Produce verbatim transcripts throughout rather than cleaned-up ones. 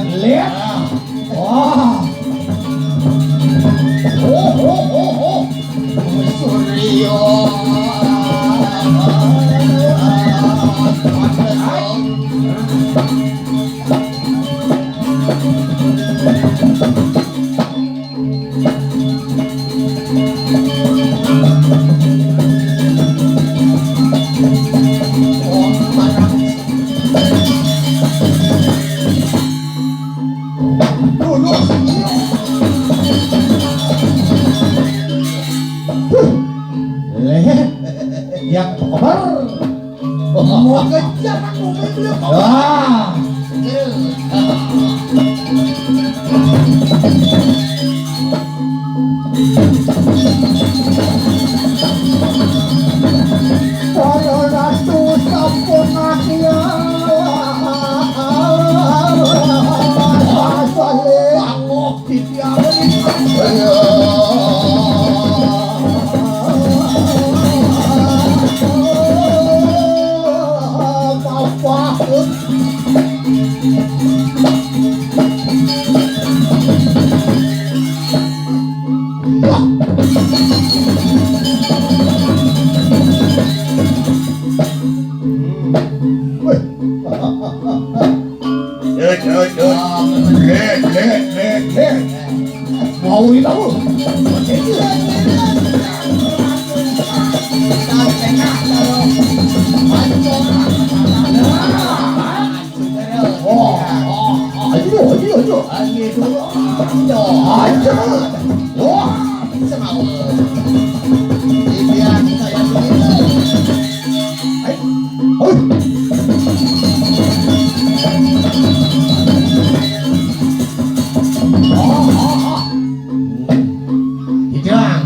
Lihat. Wah. Oh, oh, oh, oh. Suryo. Leh, yang kebar. Mau kejar aku, belum. Wah. Para ratu sampun mati. Asale. Aku dipiara. Bapak. Weh. Dut, dut, dut. Leh, leh, leh, leh. Mau ini tahu? Oh, oh, oh, ayo, ayo, ayo. Ayo, ayo. Wah, bisa mau. Ini dia kita yang begini. Hai. Hai. Oh, oh, oh. Hidang.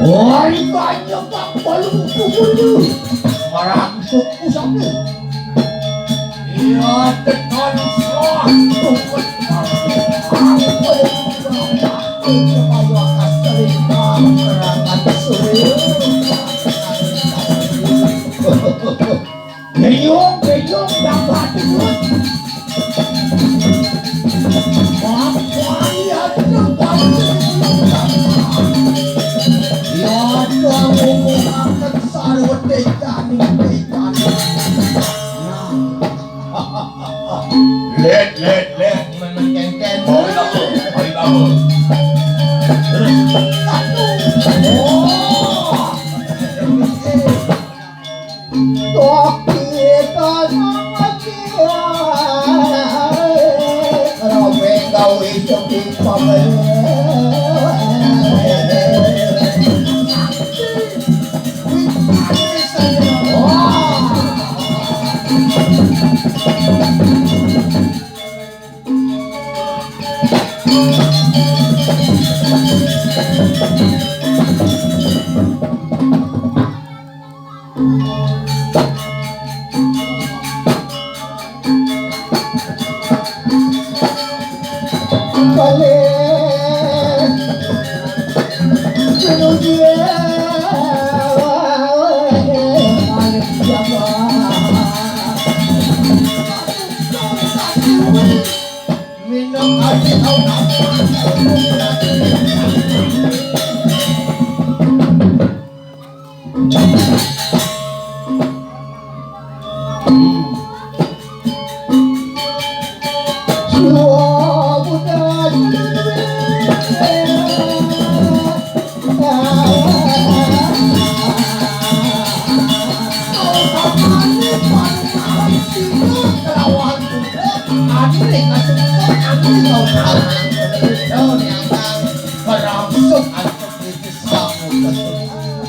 Wah, ini banyak, Pak. Baru dulu. Marang suku sambil. Iya, tekan. Wah, Genyong, genyong, dapat duit. Apa iya, dapat duit. Ya, tuang ngomong akan sarwa tejani, tejani. Nah. Let, let, let. Memang kenten. Mau tahu, mau tahu. Terus. Satu. Oh. Topi tanah. Raweng gawe sepi pamel. Wih, wih,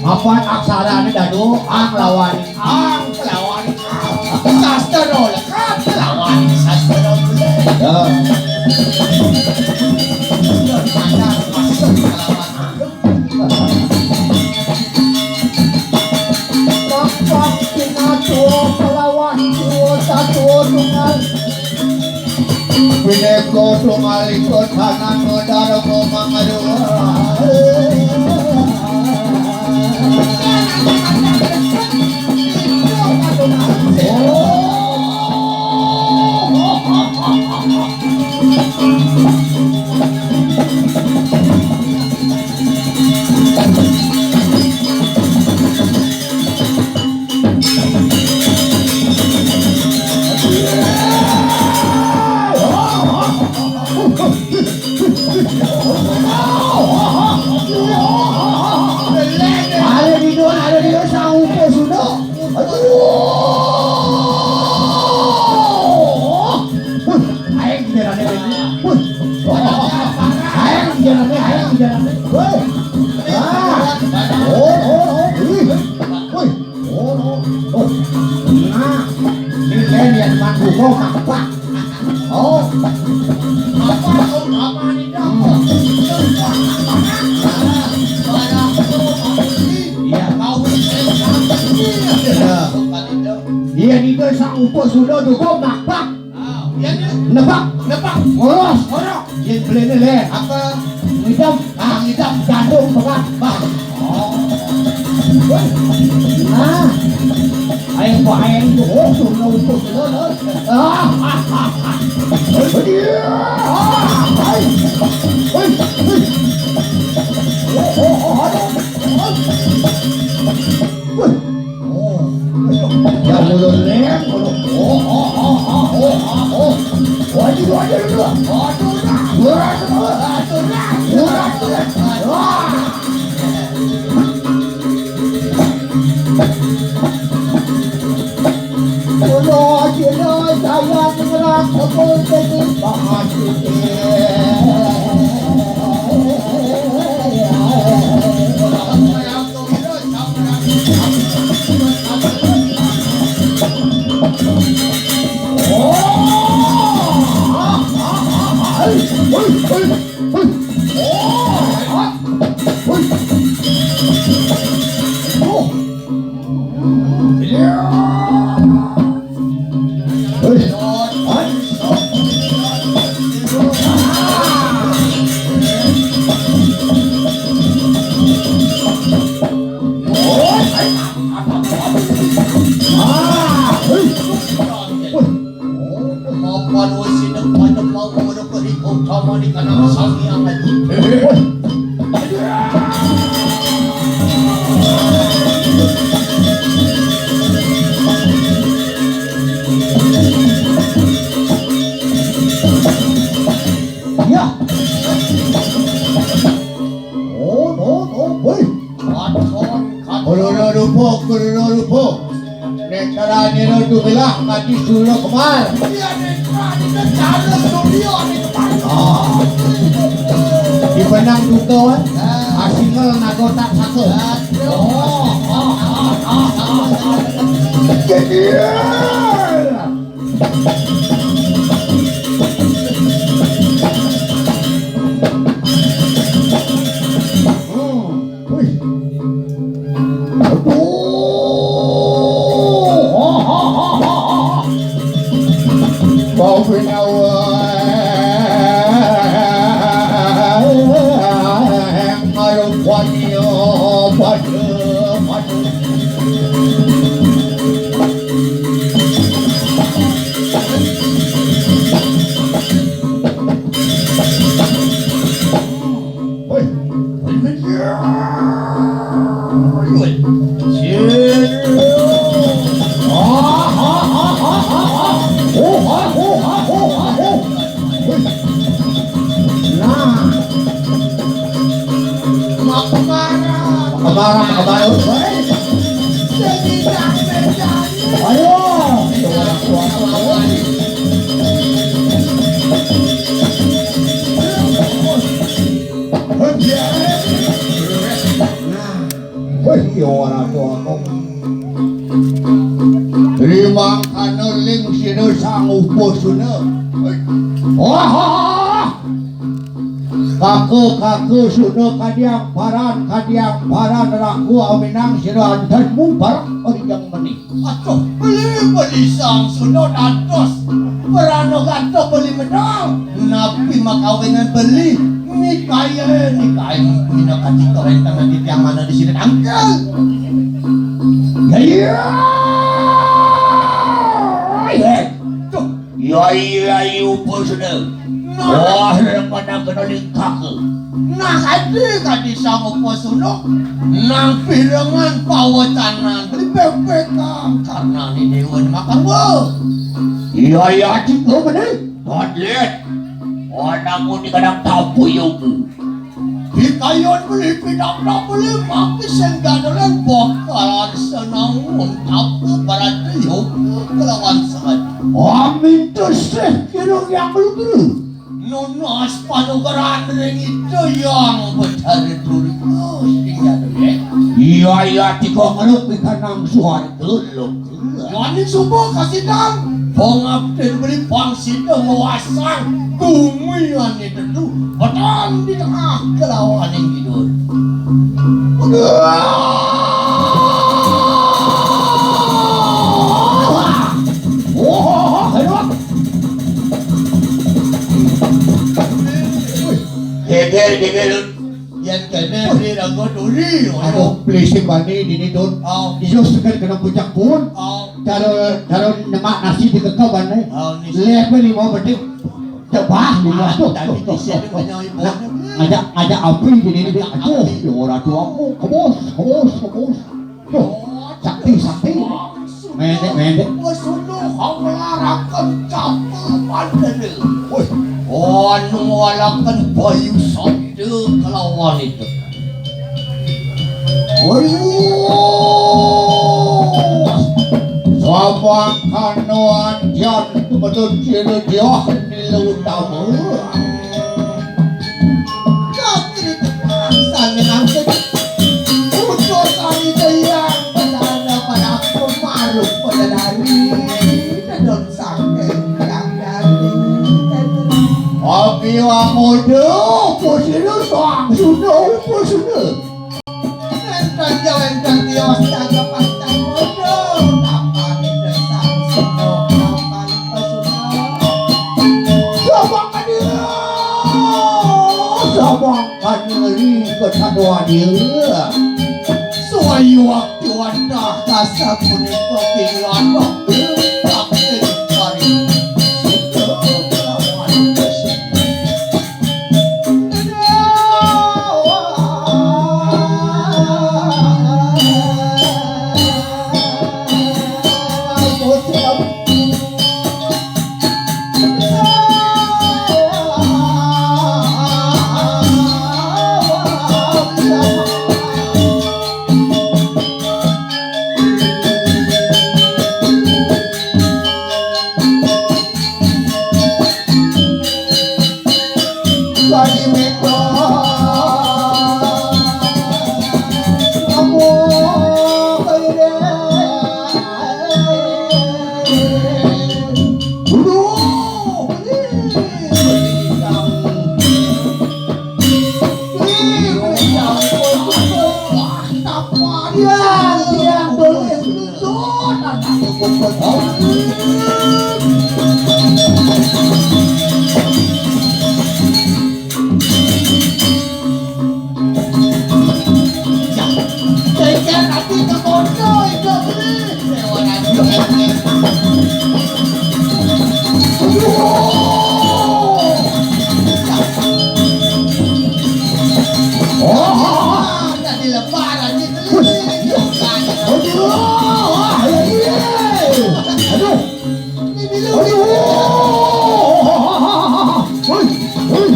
Apa aksarane, Dado? Ang lawan ang lawan ang. Sastra lekap lawan sastra bule. Ya. Masuk lawan. Lapak pinatua kelawan dua satu dengan Pineko tungaliko tanah nodaro mangadu. Ada di luar, ada di luar, sang upo sudah. Aduh. Wih, aing jerane ini. Wih. Aing jerane, aing jerane. Wih. Ah. Oh, oh, oh. Wih. Wih. Oh, oh, oh. Nah, ini kan yang mandu kok apa? Oh. Apa, oh, apa nih, Dok? Iya. Iya, itu sang upo sudah tuh kok makpak. Ah, iya, iya. Nebak. Nebak. Ngurus. Ngurus. Yang beli ini, Le. Apa? Ngidam. Ah, ngidam. Jantung, berat. Bah. Oh. Nah. Ayo, bahaya itu. Oh, sudah utuh, sudah, sudah. Ah, ah, ah, ah. Iya. Ah, hai. Hai, hai. Oh, oh, oh, aduh. Wih. Oh. Ya, ulun, Leng, ulun. Oh, oh, oh, oh, oh, oh, oh. Waduh, waduh, waduh. Waduh, dah. Waduh, waduh, dah. Waduh, dah. Wah. Kula, kula, saya ngerasa kepul jadi bahagia. Mapan wis sinek panemau, ora keri utama di kanang sangiang ayu. Ya. Oh, no, no, woi. Katon, katon. Kuluna rupa, kuluna rupa. Nek carane no dumilah ngati sura kemar. Iya, nek carane no cara studio nek kemar. Ah. Di benang duka, eh. Ah. Asingel nagotak saka. Ah, oh, oh, oh, oh, oh. Jadi. Ora to aku. Limang kana ling sina sang upasuna. Wah! Kaka, kaka, suna kadiang paran, kadiang paran raku aminang sira antenmu barang ori yang meni. Aduh, beli, beli sang suna dados. Berano gato beli medal. Napi makawinan beli? Nikaye, nikaye. Mina kati kawéntenan titiang mana di sini tangkil. Ya, iya. Iya. Duh. Ya, iya, iya, upasuna. Nah. Wah, remana kena lingkaka. Nah, adi kadi sang upasuna. Nang pirengan pawecanan beli pepekang karena ni dewan makan wa. Iya, iya, cik, lo bener. Tadlet. Anakmu ni kadang tapu yoga. Hikayon beli pidang tak beli mati sing dadolan bakalan senangun tapu berarti yoga kelawan sangat. Amin tesih kira yang belum. Nunas panugrahan ring Ida yang Betara Durga sing dadolan. Iya, iya, tika ngeruk pikanang suarga loka. Yaning suba kasidang, pangabden beli pangsida ngwasang gumi ane tetu, petang di tengah kelawaning kidul. Wah, ayo. Geger, geger. Yén kéné beli rangga duri. Aduh, belisik bani dini, Dun. Oh. Iya seger kena pucak pun. Oh. Cara, cara nyemak nasi di kekaban, eh. Oh, nisi. Lihat beli mau bedik. Coba lima tuh. Tapi tuh, bisa tuh, tuh. Ngajak, ngajak api dini, dini. Aduh, api. Ya ora tuh aku. Kebos, kebos, kebos. Duh, sakti, sakti. Mendek, mendek. Wis ngono, nglaraken campur pandene. Wih, anu ngalaken Bayu Sabda kelawan itu. Wih, samangkana anjan tumedun ciri diah nilu utama. Sane nangkep. Putus ari teyang petana pada pemaruk pada dari. Dedon sangke yang dari. Abi wamodo, pusino sang sudo, pusino. Enten jalan dan tios jaga pantai modo. Kapan itu sang sudo, kapan pesudo. Coba ka dia. Sabang kanyeri kecaduan dia. Suai waktu anda kasar punika kiri anak. Aduh. Aduh. Woi, woi.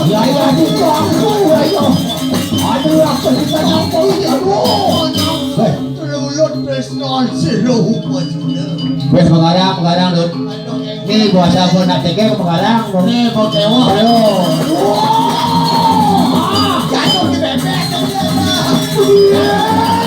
Ya, ya, aduh, aku, ya, ya. Aduh, aku bisa nyampe ini, aduh. Eh. Lulut tresno sira upasuna. Wis pengarang, pengarang, Dut. Ini bahasa pun nak cekek pengarang, Dut. Ini bau tewak. Ayo. Wah. Jatuh di bebek. Iya.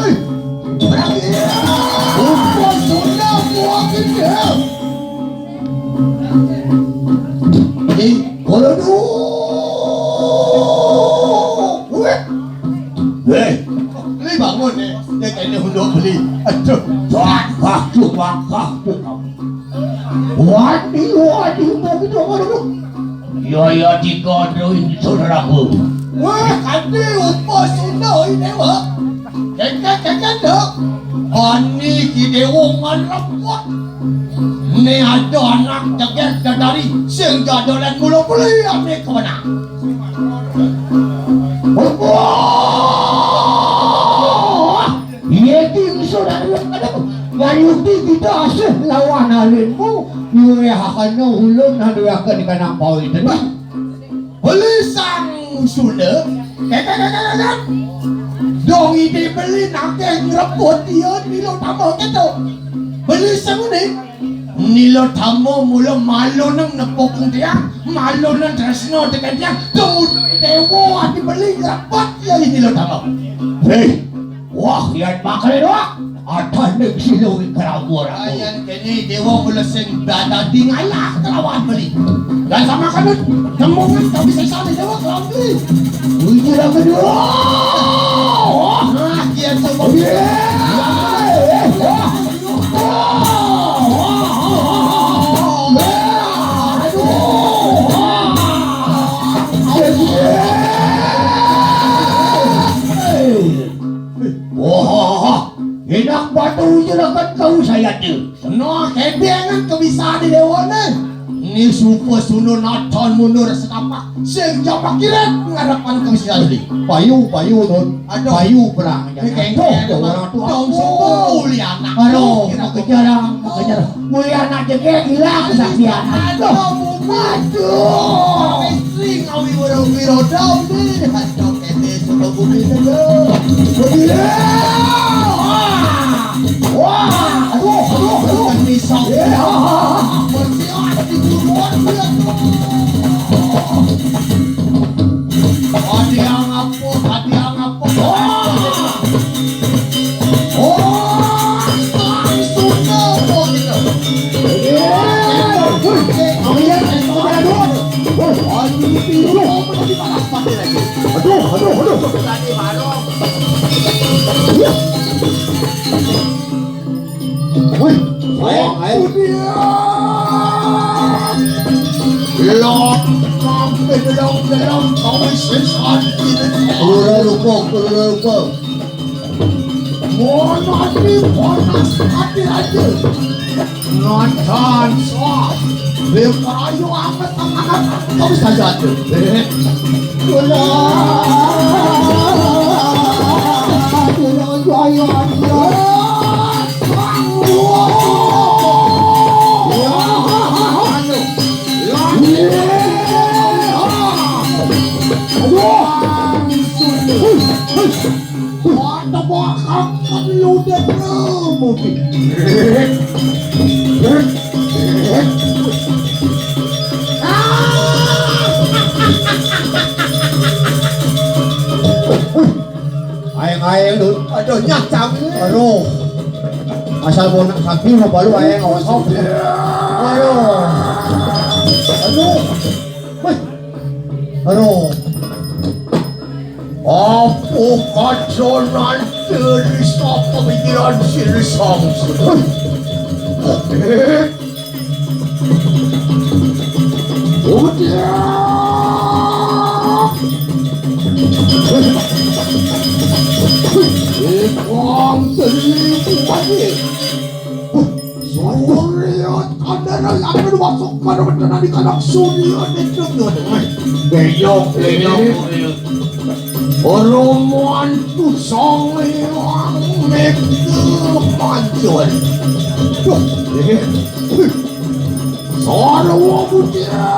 Hei. Upo Sunda buah gendeng. Eh, kalau duh. Weh. Hei. Beli bangun, eh. Dia kena hunduk beli. Aduh. Wah, wah, wah, wah. Wadi, wadi, wadi, wadi. Ya, ya, tiga, dua, saudaraku. Wah, kade upo Sunda ini, wah. Keke, keke, dek. Ani ki dewa ngarepot. Ni ada anak jeger dadari sing jadolan mula beli ane kemana. Wah. Iya, ki saudara. Aduh, ngayuti kita asih lawan alinmu. Yuwehakana ulun naduaken kanang pawit. Beli sang Sunda, kekekekekek. Dong ide beli nake ngrebut iya nilo tambah keto. Beli sangune, nilo tambah mula maloneng nepuk tiang, maloneng tresno tekan tiang, kemudian dewa ati beli ngrebut iya nilo tambah. Hei, wah, yan bakal wah. Ada ning silo kerabuan aku. Ayan kene dewa kula sing dadadi ngalah kelawan beli. Dan sama kanut, kemungan kami sesane dewa kelawan beli. Wih, kira kedua. Nah, kian sama. Iya. Wah. Wah. Wah. Wah. Wah. Wah. Aduh. Wah. Wah. Wah, enak batu juragan kau saya tu. Nah, kedengan kebiasaan di dewa ni. Ni supa suno natan mundur setapak. Sing jamak kiret ngadapan kebiasaan ni. Payu, payu, nun. Aduh. Payu perang. Ni kengkeng. Tuh, orang tu. Dong supa uli anak. Aduh, kejarang, kejarang. Uli anak jegek hilang kesaktian. Aduh, aduh. Istri ngawi orang wiro dong ni. Aduh. Ini suka bumi saja. Bumi. Wah. Wah. Aduh, aduh, aduh. Kan bisa. Iya. Bersihan di gunungan dia. Ada yang apa? Ada yang apa? Wah. Oh, langsung ke bawah kita. Iya. Wih, kamu lihat, kamu lihat, aduh. Wih, aduh, aduh, aduh. Aduh, aduh, aduh. Tadi baru. Wih, ayo, ayo. Lom, lom, lom, lom, kau sesat. Keluar lupa, keluar lupa. Monati panas ati raja. Nonton sok. Beparayu amat amanat kau saja tu. Kula, kula jaya ati. Aduh. Ada bakal perlu deh, bro, mungkin. Aeng-aeng, Dut. Aduh, nyacang. Aduh. Asal bonak sapi mau balu aeng osok. Aduh. Aduh. Wih. Aduh. Apa kaconan diri sapa pikiran siri sangsu? Udah. Ikang teri kuwati. Surya Chandra akan masuk pada bencana di kanak surya. Beyok, beyok, beyok. Romantu Sang Hyang Mega Pancen. Duh, eh, eh. Sarwa Muda.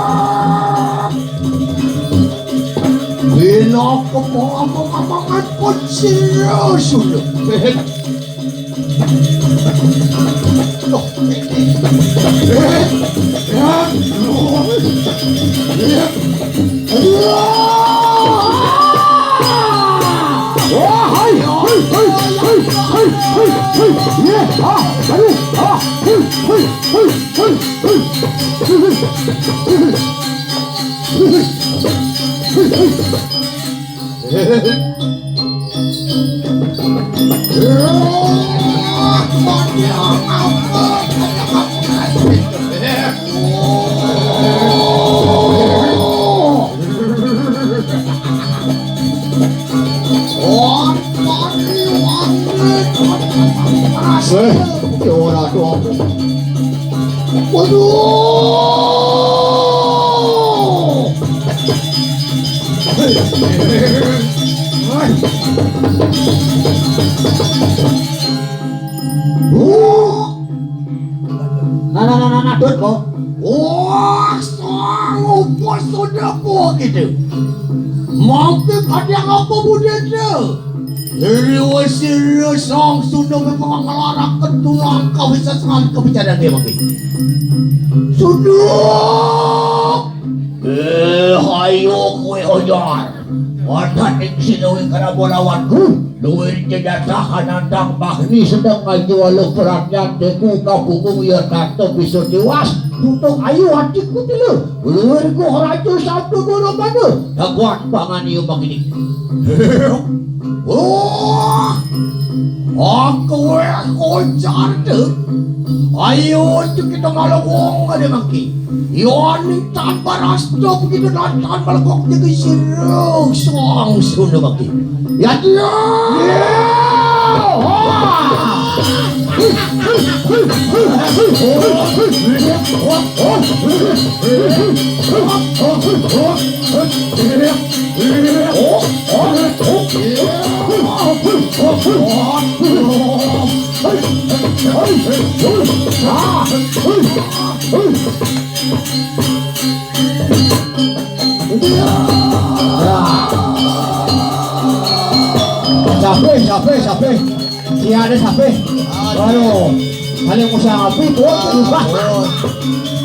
Bina kepala pengamangan pun serius sudah. Eh, eh. Eh, ya ora tuh. Waduh. Nah, nah, nah, nah, nah, Dut, kok. Wah, sang opo sudah kok gitu. Mangke kadang apa budaya? Iri wis iri sang Sunda memang ngelaraken tulang kawisa sekali kebicaraan dia mangke. Sudah. Eh, ayo kowe ojar. Wonten ing sinuwing Krama lawanku, luwih jenazah nantang magni sedeng ngayu waluh perangkat deku kabungung ya tanto bisa tiwas. Tutuk ayu hatiku tilu. Luwih ku raja sabda guru mana. Dakwat pangan iya magni. Wah, aku weh kocar deh. Ayo, aja kita malah wong ada mangke. Yoni tanpa rasta begitu dan tanpa lekok jaga sirung song sudah bagi. Ya dia. Sape, sape, sape. Iya ada sape. Aduh, ada musa api, pun lupa.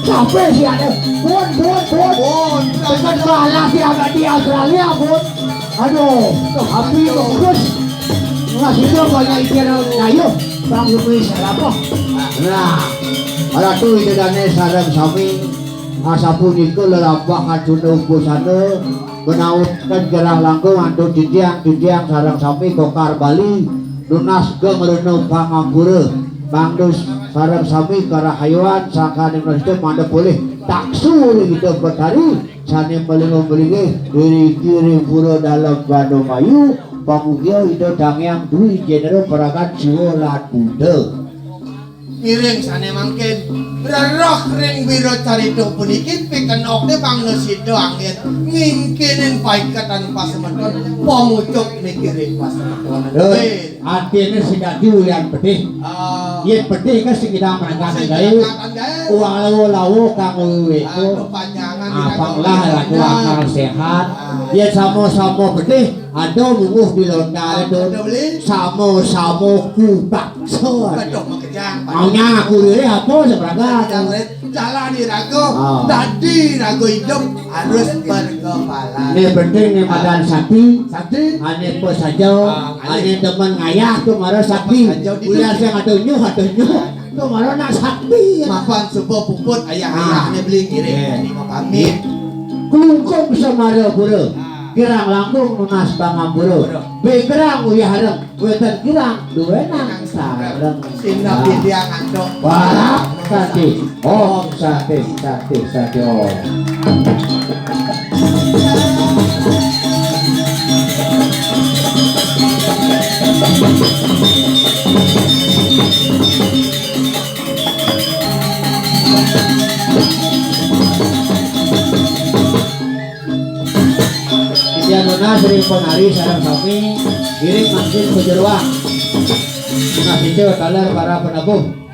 Sape sih ada. Pun, pun, pun. Dengan bala sih agak di Australia, pun. Aduh, api bagus. Nah, sudah banyak ikan ayo. Bang Luis apa? Nah, para tu ida dane sareng sami. Asapunika lelampahan Sunda Uposana menawi ken gerah langkung antuk titiang-titiang sareng sami kokar Bali nunas geng rena pangampura. Mangda sareng sami karahayuan sangkaning prasida mangda polih taksu ring Ida Betari sane malinggih-malinggih ring pura dalem Bandumayu pamugia Ida Dang Hyang Dwi Jenera Paragan Siwa lan Buddha. Ngiring sane mangkin, reroh ring wira carita puniki pikenokne pangnesida angin ngingkinin paiketan pasemeton pamucuk niki ring pasemeton. Dun, atine sing dadi ulian pedih. Ah. Yen pedih kan sing kita merangkang gawe. Merangkang gawe. Walau-lawu kang wewe itu. Aduh, panjangan. Apang lah laku akal sehat. Ah. Yen sama-sama pedih, ada mungguh di lontar itu. Ada beli. Sama-sama kubaksa. Betul, makejang. Maunya ngaku diri apa seberangkat? Makejang, Rit. Jalani raga, ah, dadi raga idup harus berkepalan. Ini penting nih, madan sakti. Sakti. Ane pesaja, ah, ane demen ngayah tuh mara sakti. Pesaja di kuliah saya atau nyuh, atau nyuh. Tuh mara nak sakti. Mapan suba puput ayah-ayah ane beli ngiring. Iya. Ini mau pamit. Klungkung Semarapura. Ah. Kirang langkung nunas pangampura. Begerang uyah hareng. Wénten kirang duwé nang sareng. Sineb titiang antuk. Parab santi. Om santi, santi, santi, om. Titiang Sering pengari sareng sami, ngiring mangkin pajeroan. Nah, itu taler para penabuh.